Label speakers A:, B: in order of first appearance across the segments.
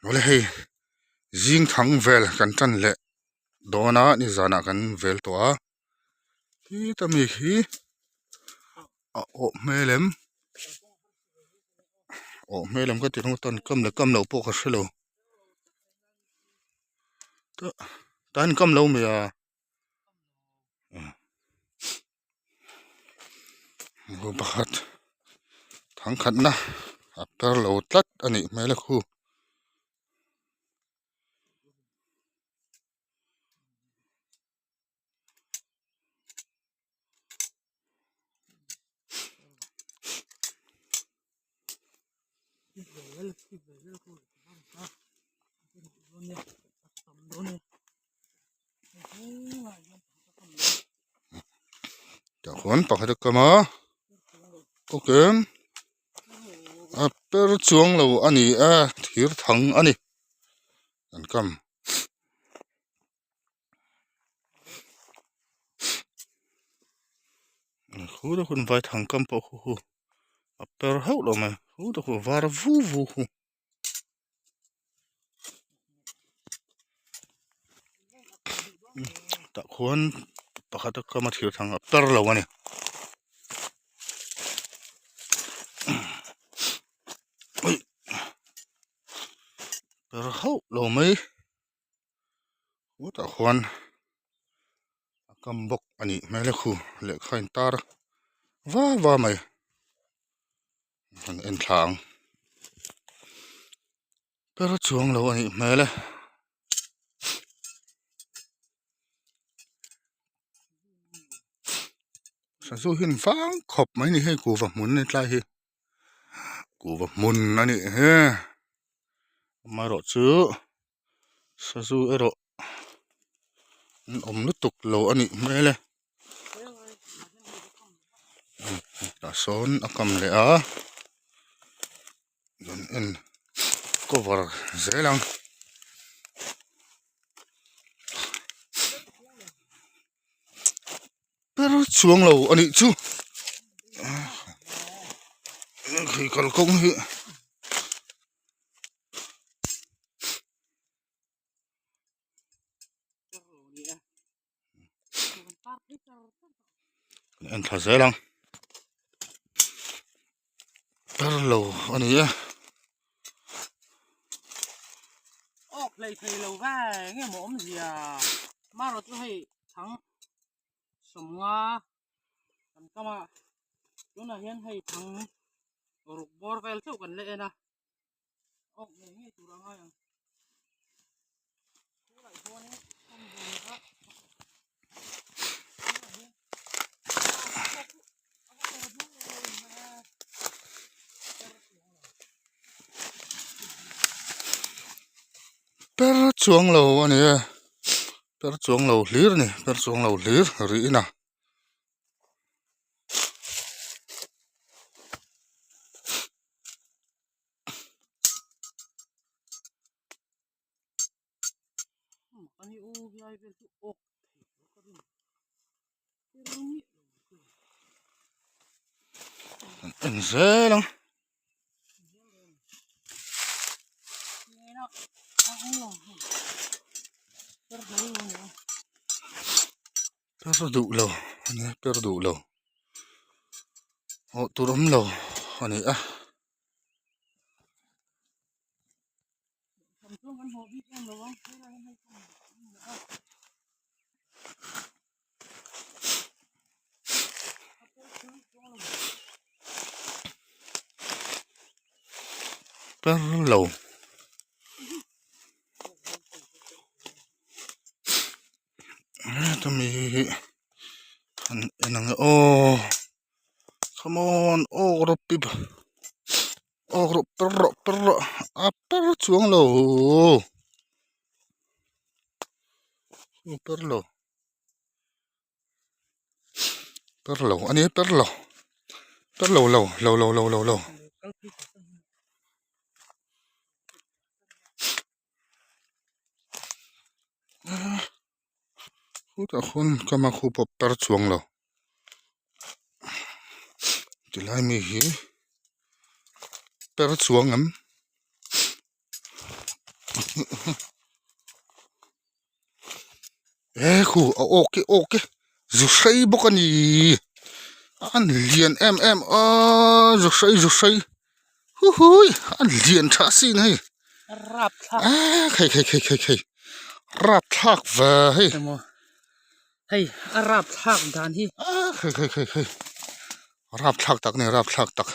A: Awle hei zing thang vel kan tan leh dawn a nizanah kan vel tawh a khita mi khi a awh hmel em awh hmel em ka ti ringawt a an kam leh kam loh pawh ka hrelo tah hian kam lo mai a. Pakhat thangkhatna a per lo tlat a nih hmel a khu. Tah khuan pakhat a kam a okay a per chuang lo a ni a thir thang a ni an kam. Khu te hun vai thang kam pawh khu hu a per hauh lo mai khu te khu a var vu vu khu. Tah khuan pakhat a kam a thir thang a per lo a ni. Per hauh lo mai. Hutah khuan a kam bawk a nih hmel a khu lehkha in tar va va mai han en thla ang per chuang lo a nih hmel e. Sazu hi an vang khawp mai a ni hei kuhva hmun a ni tlai hi kuhva hmun a nih hi amaherawhchu sazu erawh an awm lutuk lo a nih hmel e tah sawn a kam leh a rawn en cover zel ang. Per chuang lo a nih chu khi kalkawng hi en thla zel ang per lo a ni e.
B: Awk hlei thei lo ve nge maw awmzia marawh chu hei thang sawmnga kan kam a tunah hian hei thang ruk bawr vel chauh kan la en a awk ngei ngei tur a ngai ang tunah chuanin
A: Per chuang lo a ni e per chuang lo hlir a ni per chuang lo hlir rih in a. En zel ang. Per duh lo a nia per duh lo awh tur awm lo a ni a. Per lo hemi hi an en ang e aw come on aw rawp aw rawh per rawh per rawh a per chuang lo per lo per lo a ni per lo per lo lo lo lo lo lo lo. Khutah khuan kama khu pawh per chuang lo tilai mi hi per chuang em. E khu a awk e awk e zu hrei bawk a ni a lian em em a zu hrei zu hrei huhui a lian tha asin hei a khei khei khei khei khei rapthlak ve hei
B: hei a rapthlak dan hi
A: a khei khei khei khei rapthlak tak a ni rapthlak tak.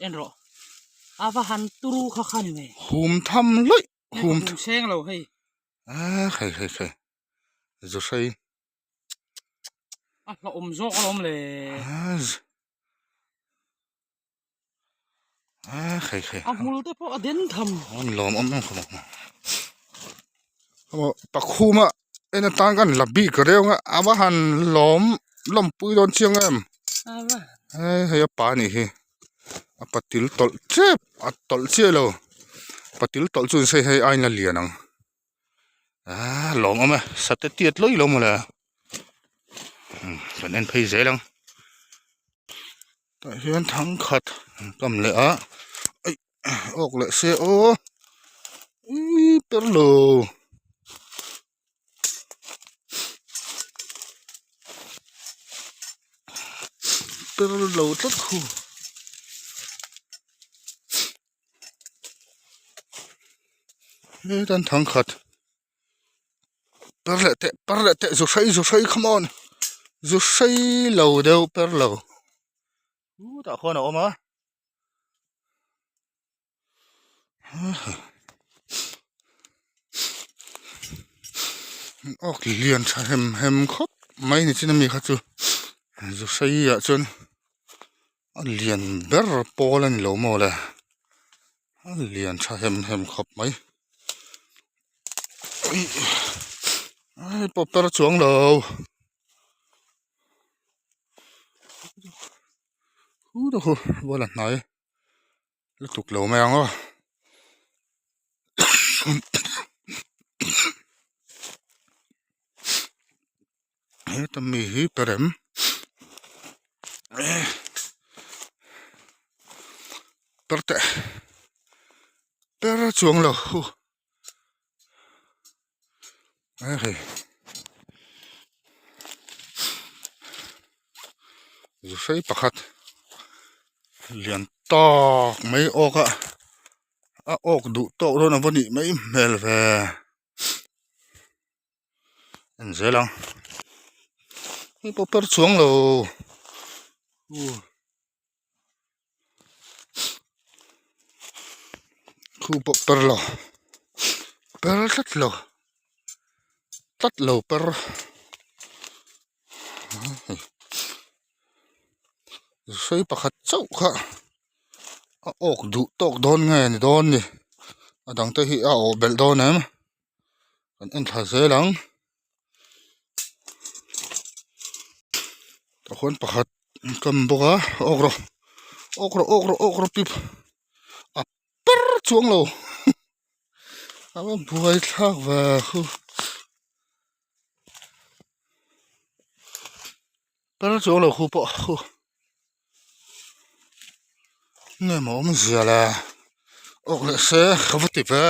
B: En rawh a va han turu kha kha ni mai
A: hum tham laih
B: hum seng lo hei
A: a hei hei hei zu hrei
B: a hlauhawm zawk alawm le
A: a hei hei
B: a hmul te pawh a den tham
A: an lawm awm em khawp ang pakhuma en atan kan la bik reuh a a va han lawm lawmpui dawn chiang em hei hei a pa a nih hi a patil tawlh tep a tawlh chiah lo patil tawlh chu hei hei aiin a lian ang ah lawm awm e sate tiat lawi lo mawle kan en phei zel ang tah hian thangkhat an kam leh a aih awk leh se aw ih per lo. Per lo tlat khu hetan thangkhat per leh teh per leh teh zu hrei zu hrei come on zu hrei lo deuh per lo chutah khuan a awm a. Awk lian tha hem hem khawp mai ni chin ami kha chu zu hrei ah chuan a lian ber pawl a ni lo maw le a lian tha hem hem khawp mai ai pawh per chuang lo. Hual a hnai lutuk lo mai ang aw heta mi hi perem per teh per chuang lo hu hei zu hrei pakhat lian tawk mai awk a a awk duh tawk dawn a va nih mai hmel ve en zel ang hei pawh per chuang lo Khu pawh per lo per tlat lo tlat lo per sawi pakhat chauh kha a awk duh tawk dawn nge ni dawn ni a dang te hi a awh belh dawn em kan en thla zel ang tah khuan pakhat an kam bawk a awk rawh awk rawh awk rawh awk rawh pip a per chuang lo a va buai thlak ve khu per chuang lo khu pawh khu nge maw awmzia le awk leh se ka va ti ve.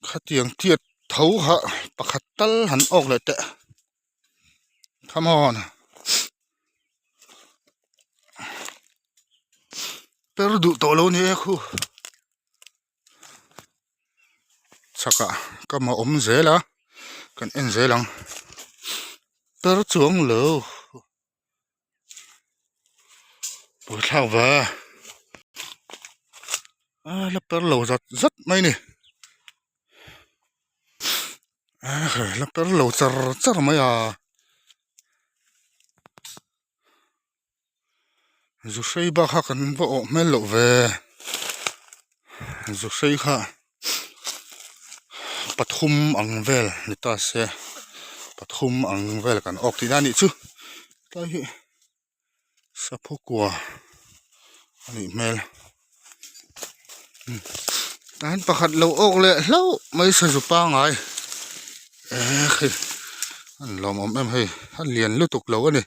A: Khatiang tiat tho kha pakhat tal han awk leh teh come on per duh tawh lo ni e khu chhakah kam a awm zel a kan en zel ang per chuang lo buaithlak ve a la per lo zat zat mai ni a la per lo char char mai a zu hrei bak kha kan va awh hmel loh ve zu hrei kha pathum ang vel ni ta se pathum ang vel kan awk tihna a nih chu tlai hi sapho kua a nih hmel tah hian pakhat lo awk leh hlauh mai sazu pangai eh hei an lawmawm em hei a lian lutuk lo a ni.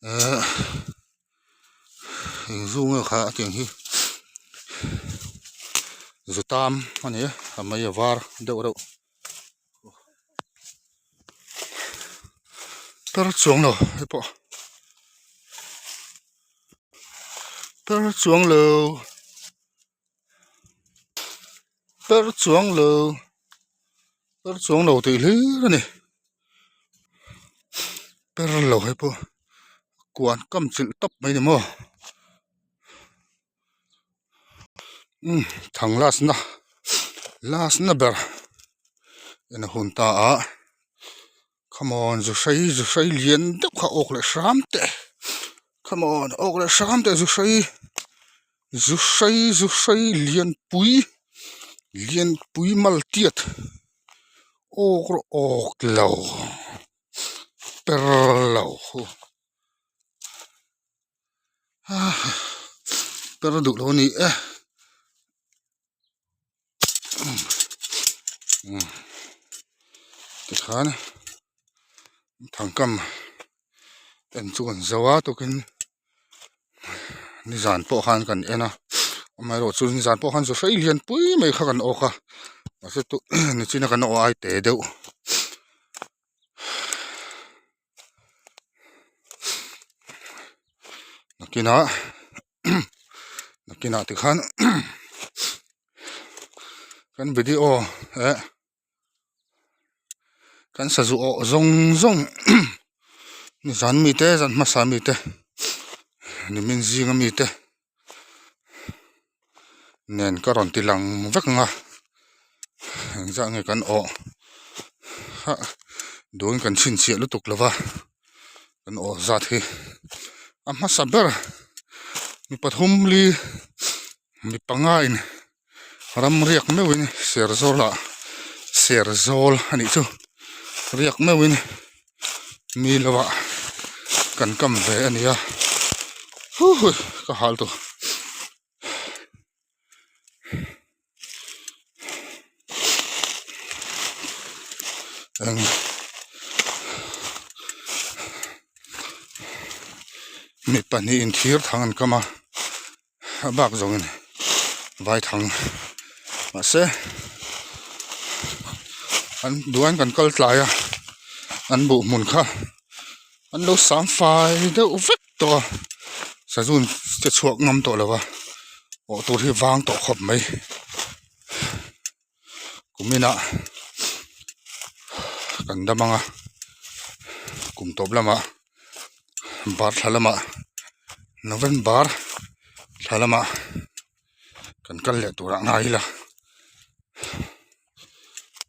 A: Ehh eng zu nge kha a tiang hi zu tam a ni a a mei a var deuh reuh per chuang lo hei pawh per chuang lo per chuang lo per chuang lo tih hlir a ni per lo hei pawh kuan kam chilh tawp mai ni maw umm thang last na last na ber en a hun ta a come on zu hrei zu hrei lian deuh kha awk leh hram teh come on awk leh hram teh zu hrei zu hrei zu hrei lian pui lian pui mal tiat awk rawh awk lo per lo. Per duh lo a ni e tikhan thangkam en chu kan zo a tukin nizan pawh khan kan en a amaherawhchu nizan pawh khan zu hrei lian pui mai kha kan awk a mahse tu nichina kan awh ai te deuh. Nakinah nakinah tikhan kan video eh kan sazu awh zawng zawng zan mite zan hmasa mite nimin zinga mite nen ka rawn ti lang vek ang a engzah nge kan awh hah dawn kan chhinchhiah lutuk lo va kan awh zat hi a hmasa ber mi pathum li mi panga in ram riak meuh in serzawl ah serzawl a nih chu riak meuh in mi lo ah kan kam ve a ni a huhui ka hal tawh eng mi pahnih in thir thang an kam a. A bak zawngin vaithang mahse an duan kan kal tlai a an buh hmun kha an lo sang fai deuh vek tawh a sazun che chhuak ngam tawh lo va awh tur hi vang tawh khawp mai kuminah kan dam ang a kum tawp lamah bar thla lamah November thla lamah kan kal leh tur ah ngai ila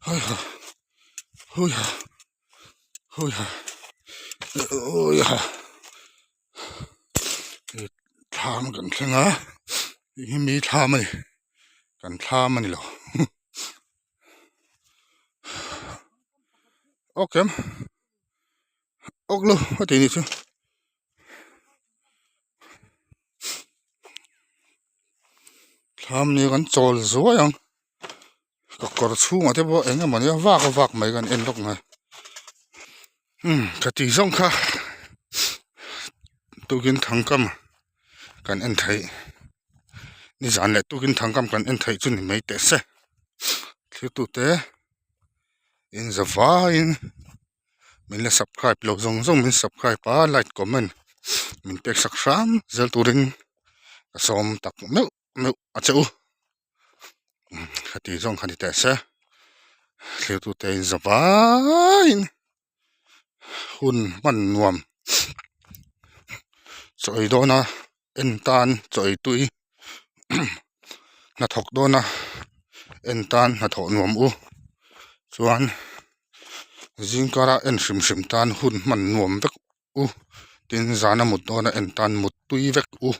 A: hawiha hawiha hawiha hawiha thlam kan thleng a hei hi mi thlam a ni kan thlam a ni lo ok em ok lo a tih nih chu thlam ni kan chawl zuai ang ka kawr chhungah te pawh eng emaw nia vak a vak mai kan en lawk ngai umm ka tih zawng kha tukin thangkam kan en theih nizan leh tukin thangkam kan en theih chu ni mai teh se thirtute in za vaiin min la subscribe lo zawng zawng min subscribe a like comment min pek sak hram zel turin ka sawm tak meuh meuh a che u heti zawng kha ni teh se thirtute in za vaiin hun hman nuam chaw ei dawn a en tan chaw ei tui hnathawk dawn a en tan hnathawh nuam u chuan zingkara en hrim hrim tan hun hman nuam vek u tin zana mut dawna en tan mut tui vek u.